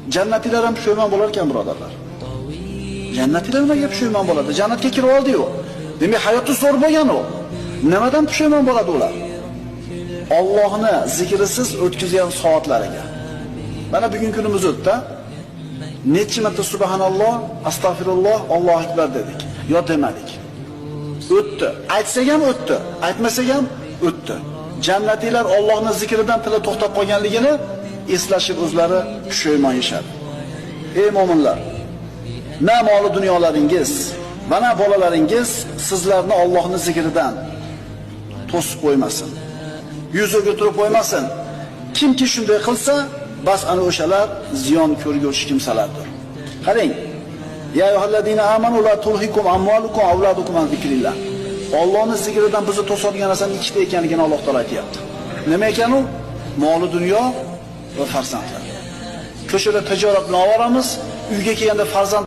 Jannatiylar ham pushaymon bo'lar ekan, birodarlar. Jannatiylar nimaga pushaymon bo'ladi? Jannatga kirib oldi-yu. Demak, hayoti zo'r bo'lgan u. Nimadan pushaymon bo'ladi ular? Allohni zikrisiz o'tkazgan soatlariga. Mana bugun kunimiz o'tdi. Necha marta subhanalloh, astagfirulloh, Allohu akbar dedik. Yo demadik. O'tdi. Aytsak ham o'tdi, aytmasak ham o'tdi. Jannatiylar Allohning zikridan tili to'xtab qolganligini eslashib o'zlari pushaymon yeshadi. Ey mo'minlar, na moli dunyolaringiz va na bolalaringiz sizlarni Allohning zikridan to'sib qo'ymasin. Yuz o'girtirib qo'ymasin. Kimki shunday qilsa, bas ana o'shalar ziyon ko'rguvchi kimsalardir. Qarang. Ya ayyuhallazina amanu la tulhikum amwalukum avladukum an zikrillah. Allohning zikridan bizni to'sadigan narsaning ikkita ekanligini Alloh taolo aytayapti. Nima ekan u? Moli dunyo va farzandlar. Ko'chada tijorat bilan ovoramiz, uyga kelganda farzand